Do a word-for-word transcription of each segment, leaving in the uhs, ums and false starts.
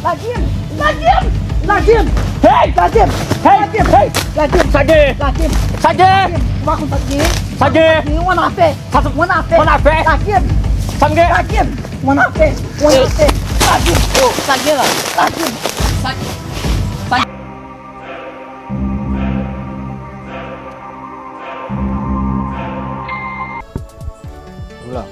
Lage m! Lage m! Lage m! Hey! Lage m! Hey! Lage m! Hey! Lage m! Sa gen? Lage m! Sa gen? Lage m! Ou pa konn sa k genyen? Sa gen? Sa gen? Ou annafè! Sa se... Ou annafè! Ou annafè! Lage m! Sa m gen? Lage m! Ou annafè! Ou annafè! Lage m! Oh, sa gen la? Lage m! Sa... Sa... Ou la.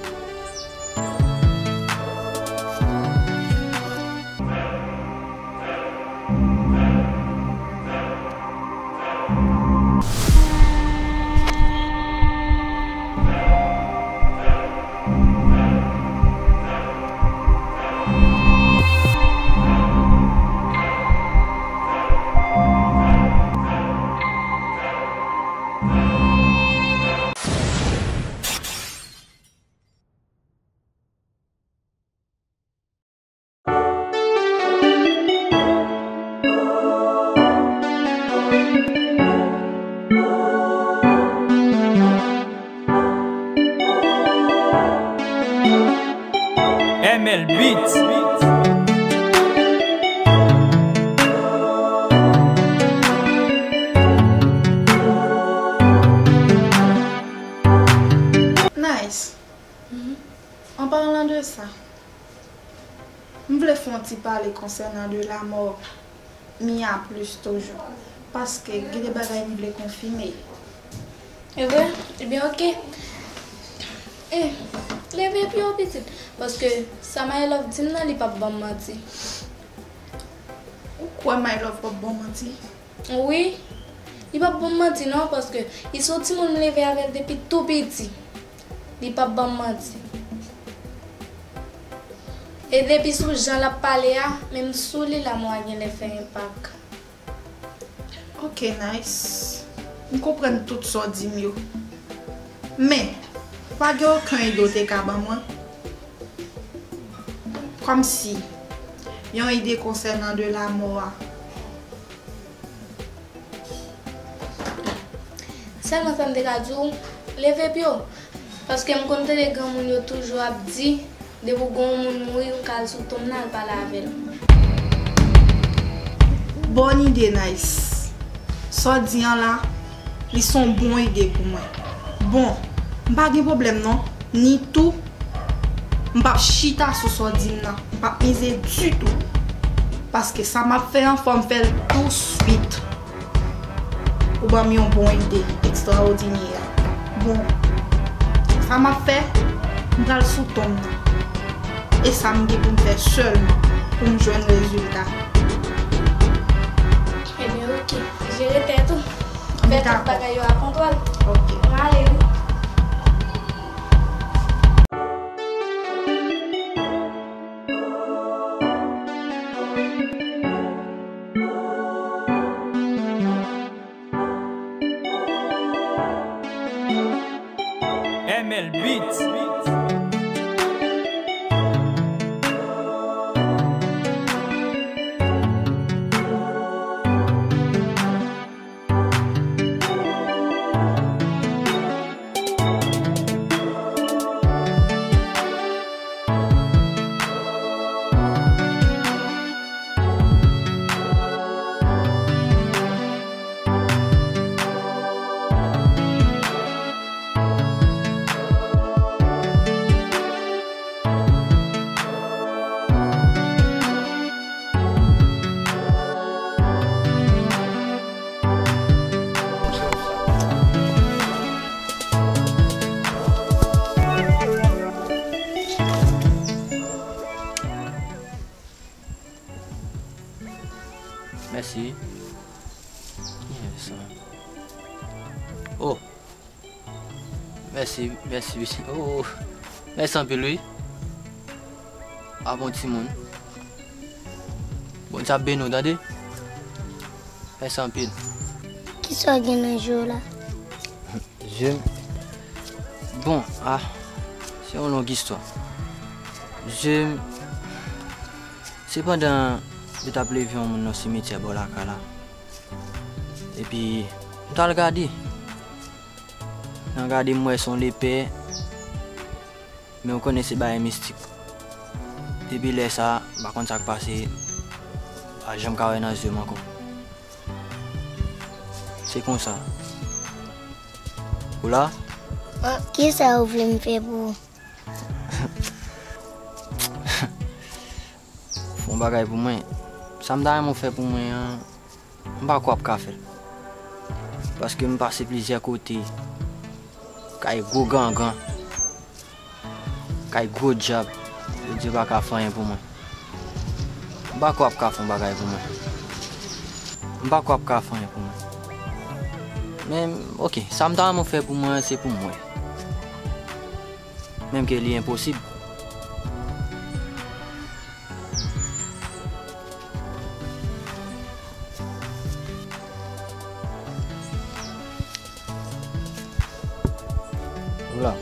M L Beats. Nice. An palan de sa, m vle fè yon ti pale konsènan de lamò Mia plis toujou, paske gen de bagay m vle konfime. E vre? Ebyen, oke. E, leve pye w, pitit, paske sa My Love di m nan, li p ap ban m manti. Ou kwè My Love p ap ban w manti? Wi, li p ap ban m manti non, paske li se yon timoun m leve avè l depi tou piti. Li p ap ban m manti. E depi sou jan l ap pale a, menm sou li lamò a genlè fè enpak. Ok, Nice. M konprann tout sa w di m yo. Men, ou pa gen okenn ide w te ka ban mwen? Kòmsi, yon ide konsènan de lamò a. Sèlman sa m te ka di w, leve pye w. Paske m konn tande granmoun yo toujou ap di, depi w gen yon moun mouri, ou ka al sou tonm nan al pale avè l. Bòn ide, Nice. Sa w di an la, li se yon bon ide pou mwen. Bon, m pa gen pwoblèm non, ni tou, m p ap chita sou sa w di m nan. M p ap mize ditou. Paske sa m ap fè an, fò m fè l touswit. Ou ban m yon bon ide ekstraòdinè. Bon, sa m ap fè, m pral sou tonm nan. E sa m gen pou m fè sèlman pou m jwenn rezilta. Ebyen, oke. Jere tèt ou. Fè tout bagay yo a kontwòl. Ok. M ale wi. M L Beats. Mèsi. Yes. Oh. Mèsi, mèsi, mèsi. Oh, mèsi anpil, wi. A bon timoun. Bondye ap beni w, tande? Mèsi anpil. Kisa w gen nan je w la? Je m? Bon, ah, se yon long istwa. Je m, se pandan yo t ap leve yon moun nan simityè bò lakay la. Epi, m t al gade. Nan gade m wè se yon lepè, men ou konnen se bagay mistik. Depi lè sa a, m pa konn sa k pase, Pa janm ka wè nan zye m ankò. Se konsa. Ou la? Kisa ou vle m fè pou ou? Fè yon bagay pou mwen. Sa m ta renmen w fè pou mwen an, m pa kwè w ap ka fè l. Paske m pase plizyè kote, kay gwo gangan, kay gwo dyab, yo di yo pa ka fè anyen pou mwen. M pa kwè w ap ka fè yon bagay pou mwen. M pa kwè w ap ka fè anyen pou mwen. Men, oke, sa m ta renmen w fè pou mwen an, se pou mwen. Menm ke li enposib. Ou la.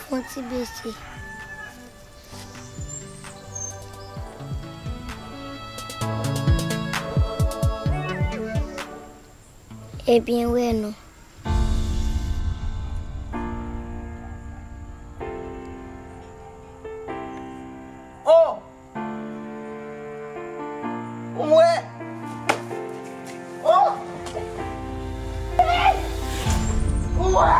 Fon ti bese. Ebyen, wè nou. Oh! Ou wè? Oh! Ou wè?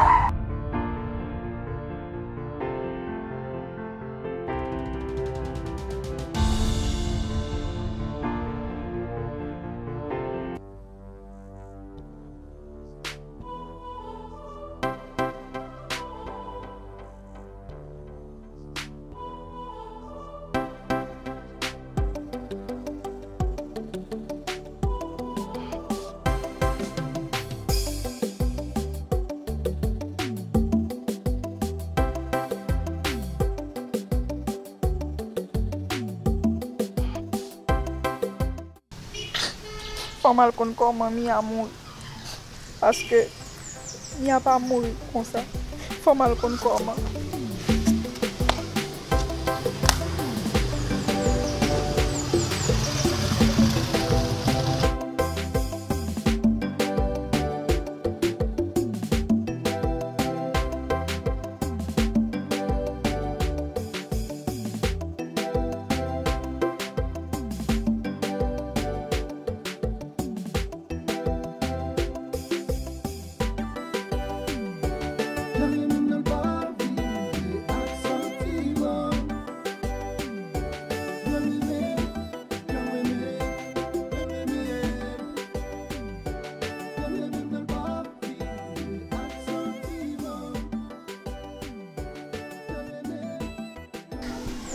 Fò m al konn kòman Mia mouri. Paske Mia pa mouri konsa. Fò m al konn kòman.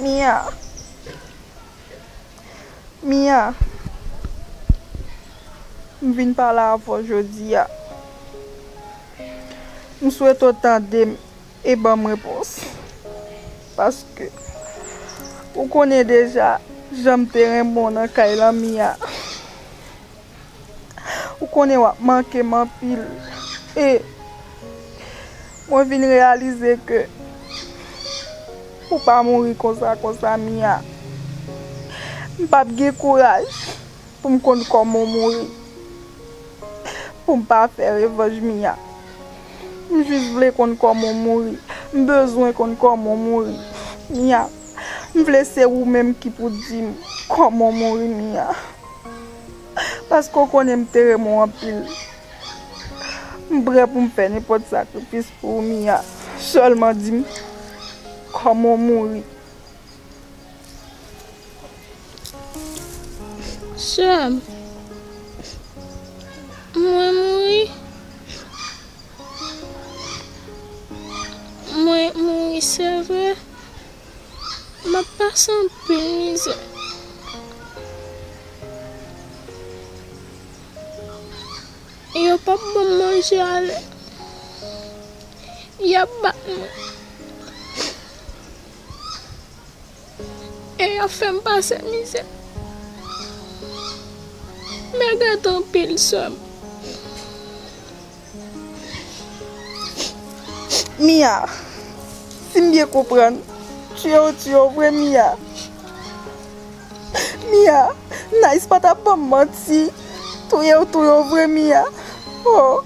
Mia. Mia. M vin pale avè w jodi a. M swete w tande m e ban m repons. Paske ou konnen deja jan m te renmen w nan kay lan, Mia. Ou konnen w ap manke m anpil. E mwen vin reyalize ke ou pa mouri konsa konsa, Mia. M p ap gen kouraj pou m konn kòman w mouri. Pou m pa fè revanj, Mia. M jis vle konn kòman w mouri. M bezwen konn kòman w mouri, Mia. M vle se ou menm ki pou di m kòman w mouri, Mia. Paske w konnen m te renmen w anpil. M prè pou m fè nenpòt sakrifis pou ou, Mia. Sèlman di m kòman w mouri. Sè m, mwen mouri. Mwen mouri, se vre. M ap pase anpil mizè. Yo p ap ban m manje alè. Y ap bat mwen. E y ap fè m pase mizè. M regrèt anpil, sè m. Mia, si m byen konprann, tiye w tiye w vre, Mia. Mia, Nice pa t ap ban m manti. Touye w touye w vre, Mia. Oh,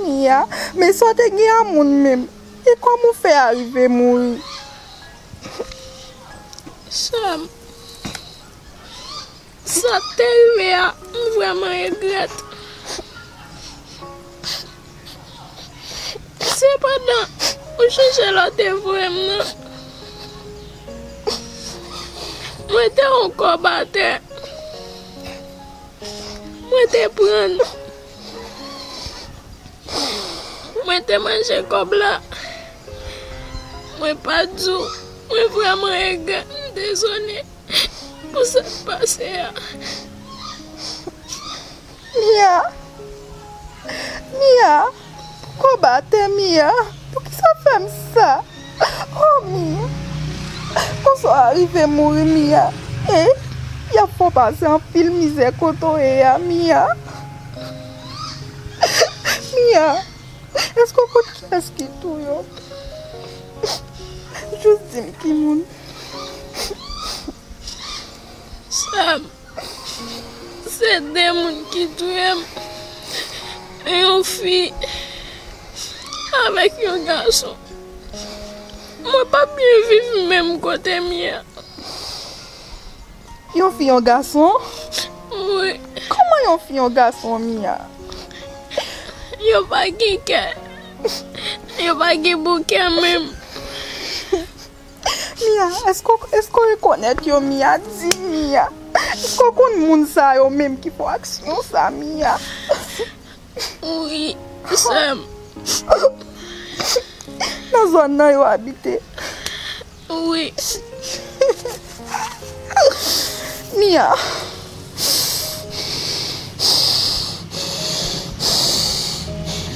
Mia, men sa w te gen a moun menm. E kòman w fè a rive mouri? Sè m, sa k te rive a, m vrèman regrèt. Sepandan, ou chèche lè w te voye m nan. Mwen te yon kòb atè. Mwen te pran l. Mwen te manje kòb la. Mwen pa t di w. Mwen vrèman regrèt. M dezole pou sa k pase a. Mia! Mia! Kòb atè, Mia! Poukisa w fè m sa? Oh, Mia! Konsa w rive mouri, Mia! E, y ap fè w pase anpil mizè kote w ye a, Mia! Mia! Èske w konn kiyès ki touye w? Jis di m ki moun. Sè m, se de moun ki touye m. Yon fi avèk yon gason. Mwen p ap byen viv menm kote m ye a. Yon fi, yon gason? Wi. Kòman yon fi, yon gason, Mia? Yo pa gen kè. Yo pa gen bon kè menm. Mia, èske w, èske w rekonèt yo, Mia? Di m, Mia. Èske w konn moun sa yo menm ki fè aksyon sa, Mia? Wi, sè m. Nan zòn nan yo abite. Wi. Mia.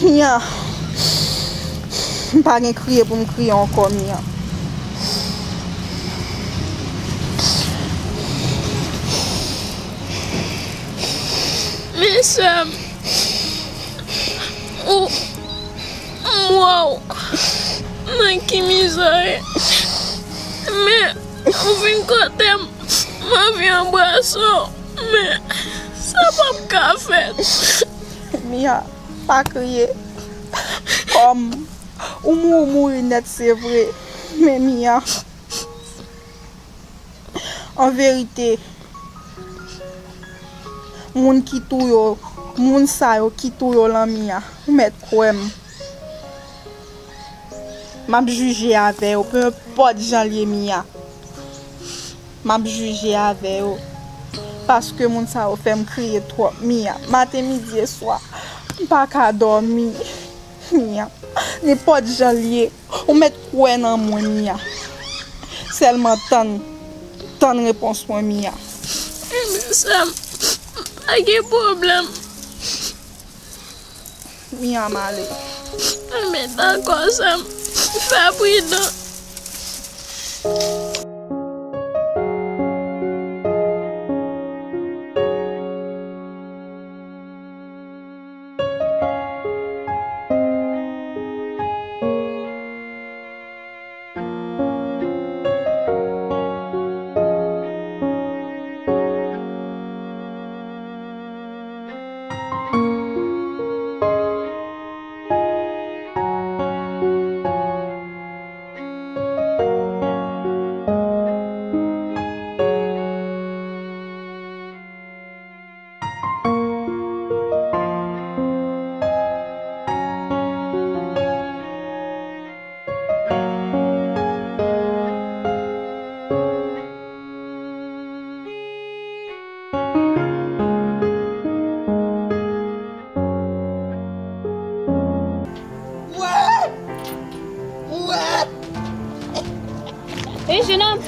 Mia. M pa gen kriye pou m kriye ankò, Mia. Men sè m, ou, m wè w nan ki mizè w ye. Men, ou vin kote m, m anvi anbrase w. Men, sa p ap ka fèt. Mia, pa kriye. Kòm ou mou-, ou mouri nèt, se vre. Men Mia, an verite, moun ki touye w, moun sa yo ki touye w lan Mia, ou mèt kwè m. M ap jije avè yo, pe enpòt jan l ye, Mia. M ap jije avè yo. Paske moun sa yo fè m kriye twòp, Mia. Maten, midi e swa, m pa ka dòmi, Mia. Nenpòt jan l ye, ou mèt kwè nan mwen, Mia. Sèlman tann, tann repons mwen, Mia. Ebyen, sè m, pa gen pwoblèm. Mia, m ale. Ebyen, dakò, sè m. Fè pridan. Hey, jenòm!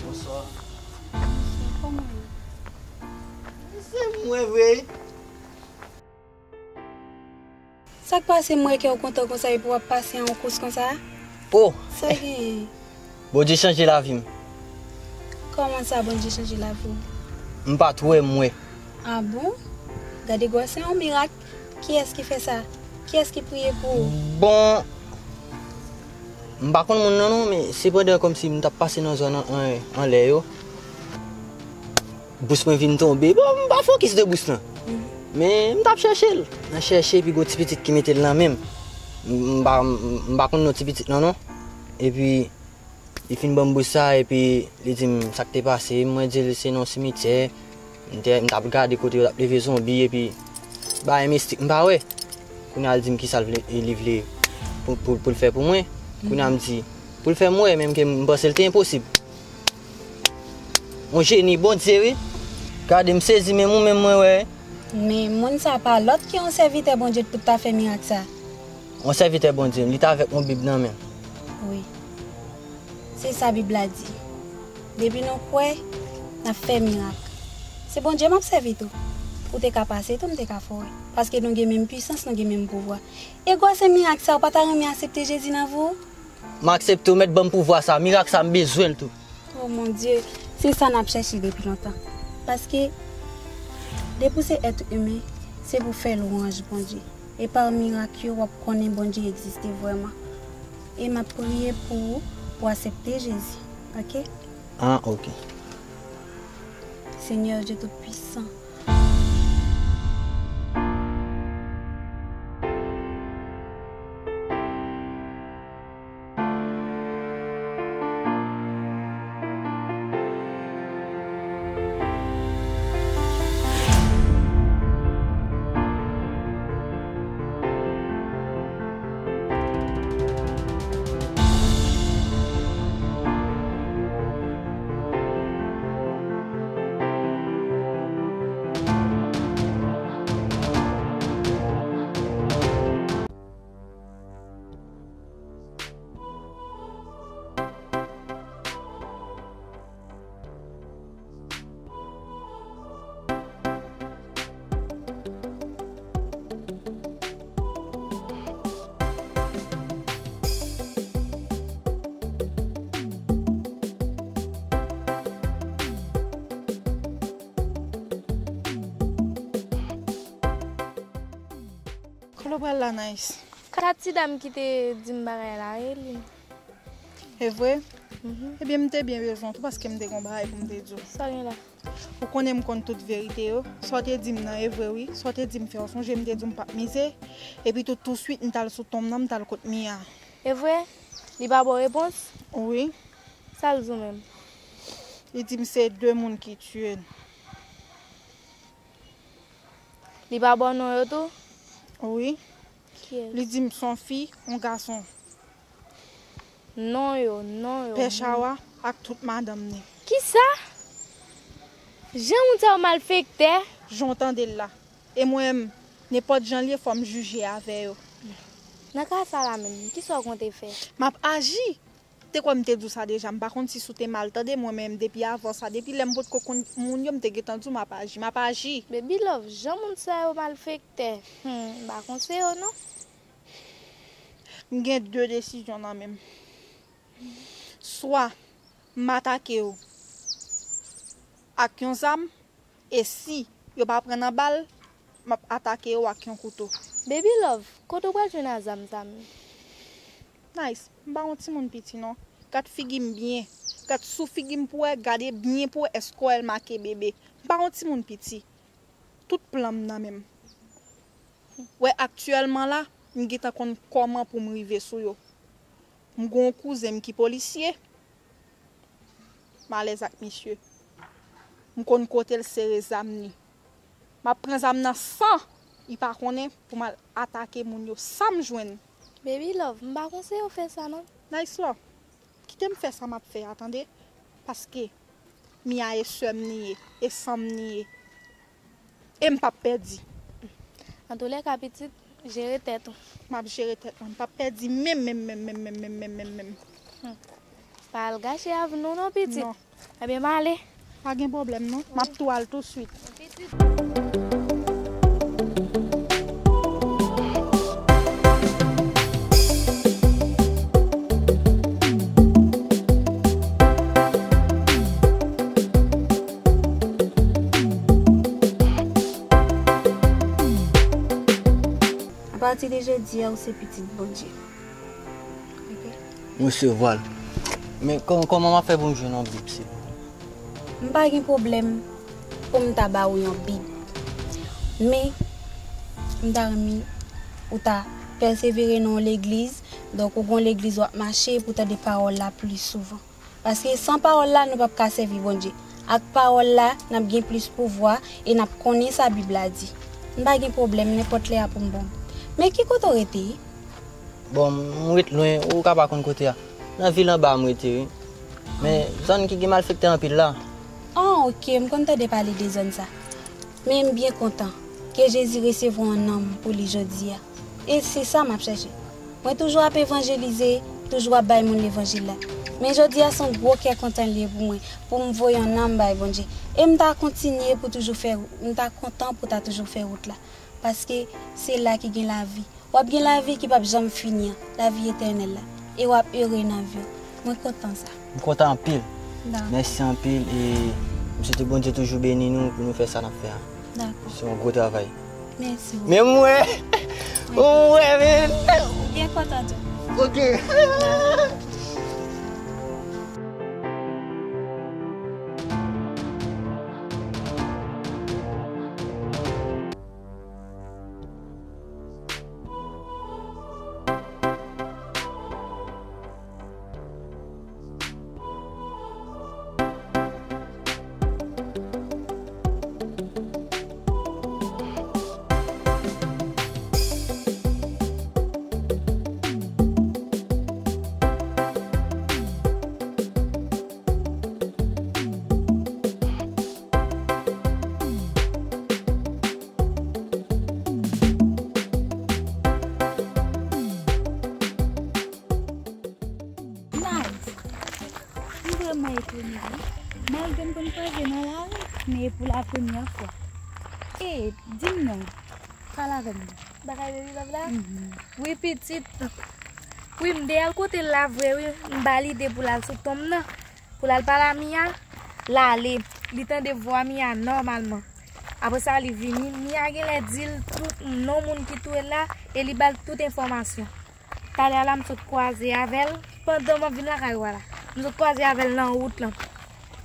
Bonswa. Se mwen vre. Sa k pase, m wè kè w kontan konsa epi w ap pase an kous konsa? Oh! Sa genyen? Bondye chanje lavi m. Kòman sa, Bondye chanje lavi w? M pa t wè, m wè. Ah bon? Gade gwosè yon mirak. Kiyès ki fè sa? Kiyès ki priye pou ou? Bon, m pa konn moun nan non, men sepandan kòmsi m t ap pase nan zòn an, an, anlè yo. Bous mwen vin tonbe. Bon, m pa fokis de bous lan. Men m t ap chèche l. Nan chèche, epi gon ti pitit ki mete l nan men m. M, m pa, m, m pa konn non ti pitit lan non. Epi, li fin ban m bous sa, epi li di m sa k te pase. Mwen di l se nan yon simityè. M te, m t ap gade kote yo t ap leve zonbi, epi bagay mistik, m pa wè. Kounye a l di m kisa l vle, li vle pou, pou, pou l fè pou mwen. Kounye a m di, pou l fè m wè, menm ke m panse l te enposib. Yon jeni Bondye, wi. Gade, m sezi, menm ou menm mwen wè. Men moun sa pa lòt ke yon sèvitè Bondye pou ta fè mirak sa. Yon sèvitè Bondye, li t avèk yon Bib nan men l. Wi. Se sa Bib la di. Depi nou kwè, n ap fè mirak. Se Bondye m ap sèvi tou. Ou te ka pase tou, m te ka fè w wè. Paske nou gen menm pisans, nou gen menm pouvwa. E gwòsè mirak sa, ou pa ta renmen aksepte Jezi nan vi w? M aksepte w, mèt ban m pouvwa sa. Mirak sa, m bezwen l tou. Oh mon Dieu, se sa n ap chèche depi lontan. Paske, depi w se èt imen, se pou fè lwanj Bondye. E pa mirak yo, w ap konnen Bondye egziste vrèman. E m ap priye pou ou, pou w aksepte Jezi, oke? Ah, oke. Senyè Dye Toupisan. Kote w pral la, Nice? Kat ti dam ki te di m bagay la, e li. E vre? Mhm. Ebyen, m te byen bezwen w tou paske m te gen yon bagay pou m te di w. Sa gen la? Ou konnen m konn tout verite yo. Sa w te di m nan e vre wi. Sa w te di m fè w sonje m te di w m p ap mize. Epi tou, touswit, m t al sou tonm nan, m t al kot Mia. E vre? Li pa ba w repons? Wi. Sa l di w menm? Li di m se de moun ki tiye l. Li pa ba w non yo tou? Wi. Kiyès? Li di m s on fi, on gason. Non yo, non yo. Pè Chawa ak tout madanm ni. Kisa? Jan moun sa yo malfektè? Jan w tande l la. E mwen menm, nenpòt jan l ye, fò m jije avè yo. Nan ka sa la menm, kisa w konte fè? M ap aji. Te kwè m te di w sa deja, m pa konn si sou te mal tande mwen, men depi avan sa, depi lè m potko konn moun yo, m te gentan di w m ap aji, m ap aji. Baby love, jan moun sa yo malfektè, hmm, m pa konn se yo non. M gen de desizyon nan men m. Swa m atake yo ak yon zam, e si yo pa pran nan bal, m ap atake yo ak yon kouto. Baby love, kote w pral jwenn a zam sa menm? Nice, m pa yon timoun piti non. Gad figi m byen. Gad sou figi m pou wè, gade byen pou wè èske w wè l make bebe. M pa yon timoun piti. Tout plan m nan men m. Wè aktyèlman la, m gentan konn kòman pou m rive sou yo. M gen yon kouzen m ki polisye. M alèz ak misye. M konn kote l sere zam ni. M ap pran zam nan san li pa konnen pou m al atake moun yo sa m jwenn. Baby love, m pa konn se yo fè sa non. Nice love. Kite m fè sa m ap fè a tande. Paske Mia e sè m ni ye, e san m ni ye. E m p ap pèdi. Antoulèka pitit, jere tèt ou. M ap jere tèt mwen, m p ap pèdi menm, menm, menm. Hmm. Pa al gache avni w non pitit. Non. Ebyen m ale. Pa gen pwoblèm non, m ap tou al touswit. Pitit. Apati de jodi a, ou se pitit Bondye. Oke? M resevwa l. Men kò-, kòman m ap fè pou m jwenn yon Bib, silvouplè? M pa gen pwoblèm pou m ta ba ou yon Bib. Men, m ta renmen ou ta Pèsevere nan yon legliz, donk ou gon legliz w ap mache pou tande pawòl la plis souvan. Paske san pawòl la, nou p ap ka sèvi Bondye. Ak pawòl la, n ap gen plis pouvwa e n ap konnen sa Bib la di. M pa gen pwoblèm, nenpòt lè a pou m ban w. Men ki kote w rete? Bon, m ret lwen, ou ka pa konn kote a. Nan vil anba a m rete, wi. Men zòn ki gen malfektè anpil la. Ah, ok, m konn tande pale de zòn sa. Men m byen kontan ke Jezi resevwa yon nanm pou li jodi a. E se sa m ap chèche. Mwen toujou ap evanjelize, toujou ap bay moun levanjil la. Men jodi a se yon gwo kè kontan li ye pou mwen, pou m voye yon nanm bay Bondye. E m ta kontinye pou toujou fè, m ta kontan pou ta toujou fè wout la. Paske se la ki gen lavi. W ap gen lavi ki p ap janm fini an, lavi etènèl la. E w ap ere nan vi w. Mwen kontan sa. M kontan anpil. Dakò. Mèsi anpil e m swete Bondye toujou beni nou pou nou fè sa n ap fè a. Dakò. Se yon gwo travay. Mèsi. Men m wè, m wè, men. Byen kontan tou. Ok. Dakò. Nice. M vrèman etone, wi. Malgre m konn kwaze nan lari, men e pou la premyè fwa. E, di m non, pale avè m non. Bagay Baby Love la? Mhm. Wi, pitit. Wi, m te al kote l la vre, wi. M ba l ide pou l al sou tonm nan. Pou l al pale a Mia, l ale. Li tande vwa Mia nòmalman. Apre sa, li vini. Mia genlè di l tout non moun ki touye l la e li ba l tout enfòmasyon. Talè a la, m sot kwaze avè l pandan m ap vin lakay ou a la. M sot kwaze avè l nan wout lan.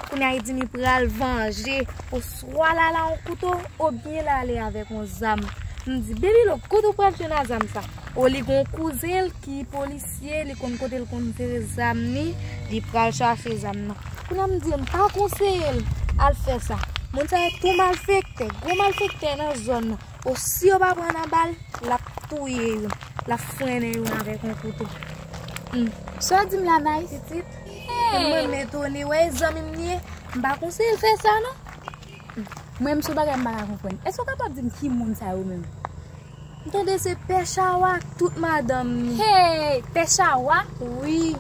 Kounye a, li di m li pral vanje. Oswa l ale a yon kouto, oubyen l ale avèk yon zam. M di, Baby Love, kote w pral jwenn a zam sa? O, li gon kouzen l ki polisye, li konn kote l konn sere zam ni, li pral chache zam nan. Kounye a m di l, m pa konseye l al fè sa. Moun sa yo tou malfektè, gwo malfektè nan zòn nan. O, si yo pa pran nan bal, l ap touye youn, l ap frennen youn avèk yon kouto. Hmm. Sa w di m la, Nice? Pitit, hey! Mwen, m etone, wè, zanmi m li ye, m pa konseye l fè sa, non. Mwen, m sou bagay m pa ka konprann. Èske w kapab di m ki moun sa yo menm? M tande se Pè Chawa ak tout madanm ni. Hey, Pè Chawa? Wi.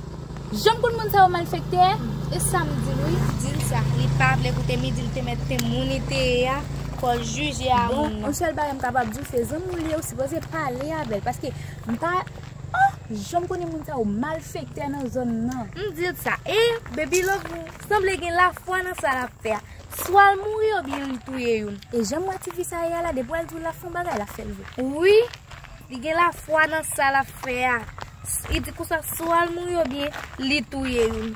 Jan m konn moun sa yo malfektè? E sa m di l, wi. Di l sa. Li pa vle koute m, li di l te mèt te moun li te ye a, fò l jije a moun nan. Bon, yon sèl bagay m kapab di w, se zanmi w li ye, ou sipoze pale avè l, paske m pa, oh, jan m konnen moun sa yo malfektè nan zòn nan. M di l sa. E, Baby Love, sanble gen lafwa nan sa l ap fè a. Swa l mouri oubyen li touye youn. E jan m wè tifi sa ye a la, depi w al di w l ap fè yon bagay, l ap fè l vre. Wi, li gen lafwa nan sa l ap fè a. Li di konsa, swa l mouri oubyen li touye youn.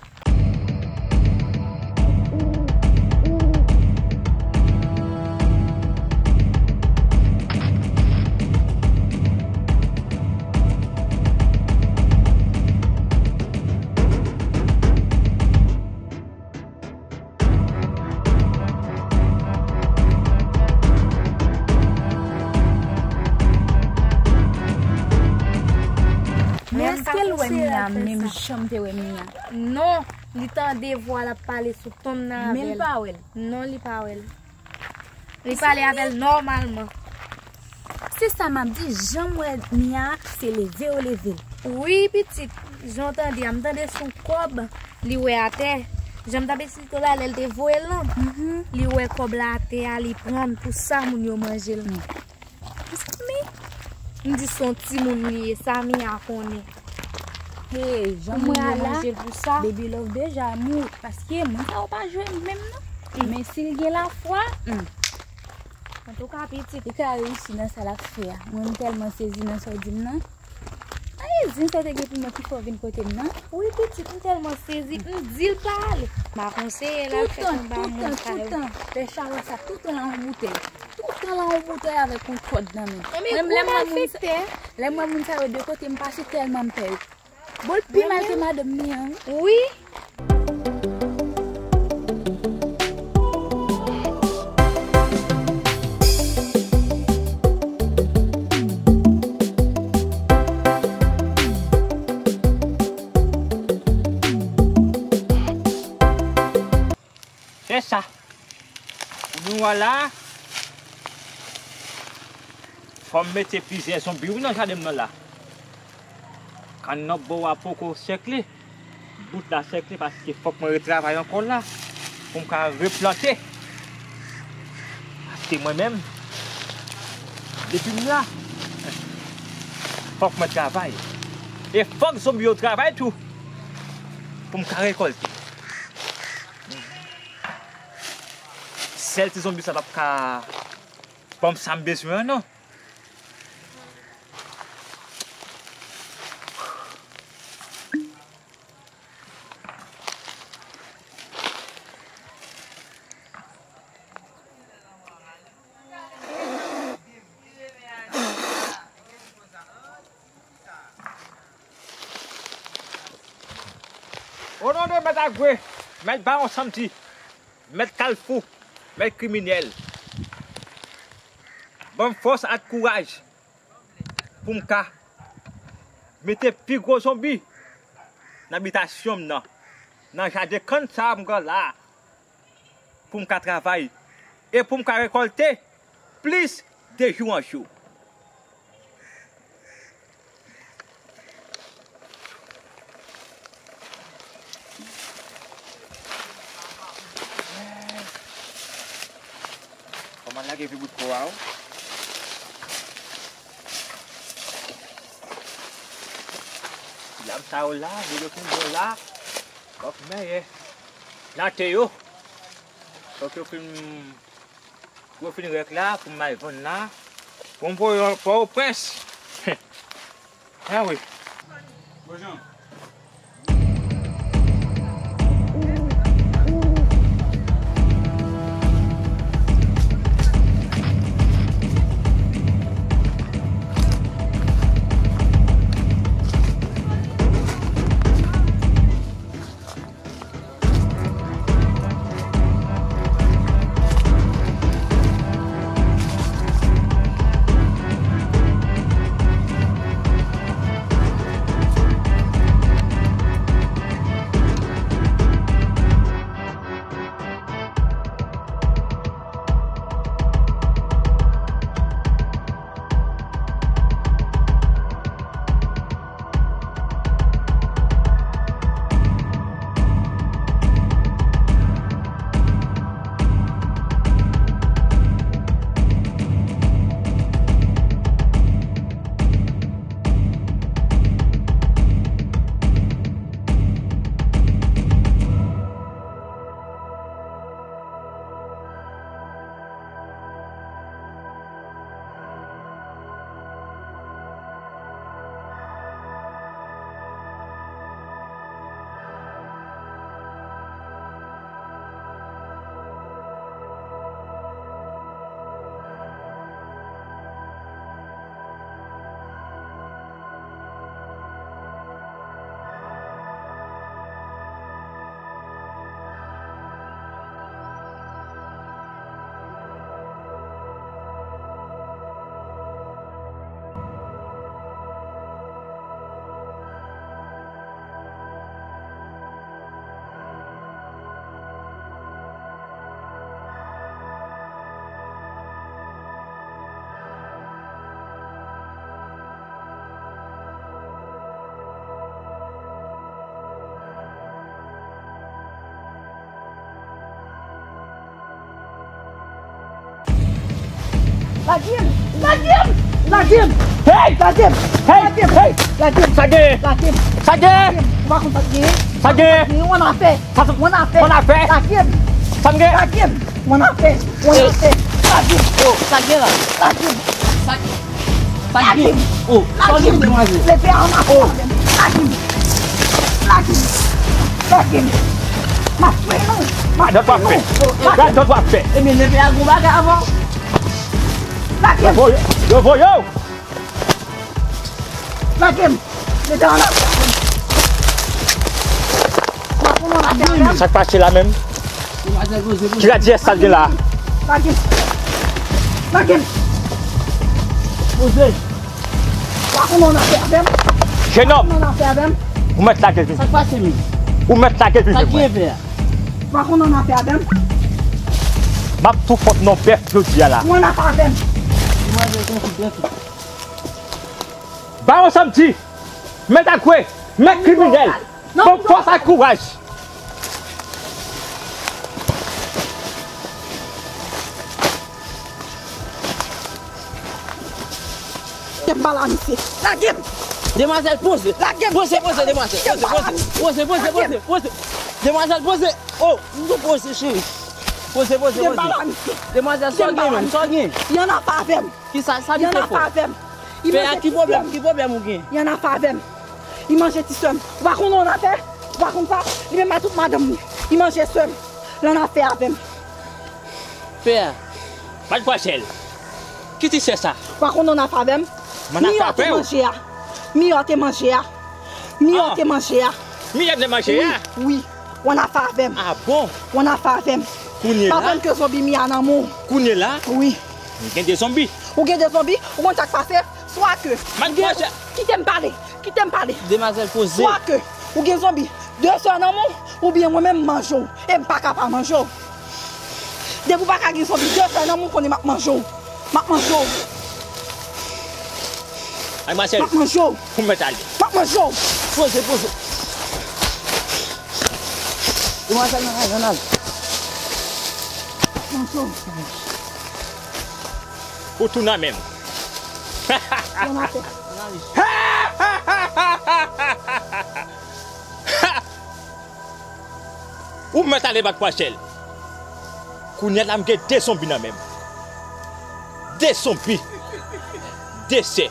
Men èske l wè Mia menm jan m te wè Mia? Non, li tande vwa l ap pale sou tonm nan avè l. Men l pa wè l? Non, li pa wè l. Li pale avè l nòmalman. Se sa m ap di, jan m wè Mia a, se leve yo leve l. Wi, pitit, jan w tande a, m tande se yon kòb li wè atè. Jan m t ap eksplike w la, lè l te voye l lan, li wè kòb la atè a, li pran l pou sa moun yo manje l. Mezanmi, m di se yon timoun li ye, sa Mia konnen. Hey, jan m wè a la, Baby Love deja mouri, paske moun sa yo pa jwe menm non. Men si l gen lafwa, hmm. Antouka, pitit. Li ka reyisi nan sa l ap fè a. Mwen, m tèlman sezi nan sa w di m nan. Ay, zen sa w te gen pou mwen ki fè w vin kote m nan. Wi, pitit, m tèlman sezi. M di l pa ale. M pa konseye l al fè konba moun sa yo. Toutan, toutan, toutan. Pè Chawa sa, toutan l a yon boutèy. Toutan. Ala yon boutèy avèk yon kòd nan men. Mwen menm, lè m wè moun sa, lè m wè moun sa yo de kote, m pa sou tèlman m pè yo. Bon, l pi mal ke madanm li an, wi. Wi. Se sa. Pou nou wè la, fò m mete plizyè zonbi wi nan jaden m nan la. Kann nan bò a poko sèkle, bout la sèkle, paske fòk mwen retravay ankò la, pou m ka replante. Paske mwen menm, depi m la, fòk mwen travay. E fòk zonbi yo travay tou, pou m ka rekòlte. Sèl ti zonbi sa p ap ka ban m sa m bezwen an, non. O non de Mèt Agwe, Mèt Bawon Santi, Mèt Kalfou, Mèt Kriminèl, ban m fòs ak kouraj pou m ka mete pi gwo zonbi nan bitasyon m nan, nan jaden kann sa a m gen la a, pou m ka travay e pou m ka rekòlte plis de jou an jou. Kòman lage vye bout kò a, wi. Ti lam sa yo la, de yo fin bon la. Fòk mèyè. Plante yo. Fòk yo fin, yo fin rèk la, pou m al vann la. Pou m voye yo Pòtoprens. Ah wi. Bon jan. Lage m! Lage m! Lage m! Hey! Lage m! Hey! Lage m! Hey! Lage m! Sa gen? Lage m! Sa gen? Lage m! Ou pa konn sa k genyen? Sa gen? Ou ann afè! Sa se... Ou ann afè! Ou ann afè! Lage m! Sa m gen? Lage m! Ou ann afè! Ou ann afè! Lage m! Oh, sa gen la? Lage m! Sa gen? Sa gen? Oh, sa gen demwazèl? Leve a ann afè avè m! Lage m! Lage m! Lage m! M ap fè nou! M ap fè nou! Gad jan w ap fè! Gad jan w ap fè! Ebyen, leve a gon bagay avan! Yo voye, yo voye w! Lage m! Mete an la! Sa k pase la menm? Ki radiyès sa l gen la? Lage m! Lage m! Poze! Pa konn on afè avè m. Jenòm, ou mèt lage l vin jwenn mwen. Ou mèt lage l vin jwenn mwen. Pa konn on afè avè m. M ap tou fòt non bèf jodi a la. Ou an afè avè m. Bawon Sanmdi, mèt a kwe, mèt kriminèl. Ban m fòs ak kouraj. Kite m pale a misye. Lage m! Demwazèl, poze. Lage m! Poze, poze, demwazèl. Poze, poze, poze, poze, poze. Demwazèl, poze. Oh, m tou poze, cheri. Poze, poze, poze. Kite m pale a misye. Demwazèl, sa w gen menm? Sa w gen? Li an afè avè m. Kisa, sa li fè fò? Li an afè avè m. Pè a, ki pwoblèm, ki pwoblèm ou gen? Li an afè avè m. Li manje ti sè m. Ou pa konn on afè? Ou pa konn sa? Li menm a tout madanm li. Li manje sè m. Li an afè avè m. Pè a. Madmwazèl, ki ti sè sa? Ou pa konn on afè avè m? Miyò te manje a. Miyò te manje a. Miyò te manje a. Miyò te manje a? Wi, wi. Ou an afè avè m. Ah bon? Ou an afè avè m. Kounye la? Pa ban m ke zonbi Mia nan men w. Kounye la? Wi. M gen de zonbi. Ou gen de zonbi? Ou konn sa k pase? Swa ke ou gen... Madmwazèl! Kite m pale. Kite m pale. Demwazèl, poze. Swa ke ou gen zonbi de sè nan men w, oubyen mwen menm m manje w. E m pa ka pa manje w. Depi w pa ka gen zonbi de sè nan men w, konnen m ap manje w. M ap manje w. Madmwazèl, m ap manje w. Ou mèt ale. M ap manje w. Poze, poze. Demwazèl, nan al, nan al. M ap manje w. Ou tounen menm. Ou mèt ale, Madmwazèl. Kounye a la, m gen de zonbi nan men m. De zonbi. De sè.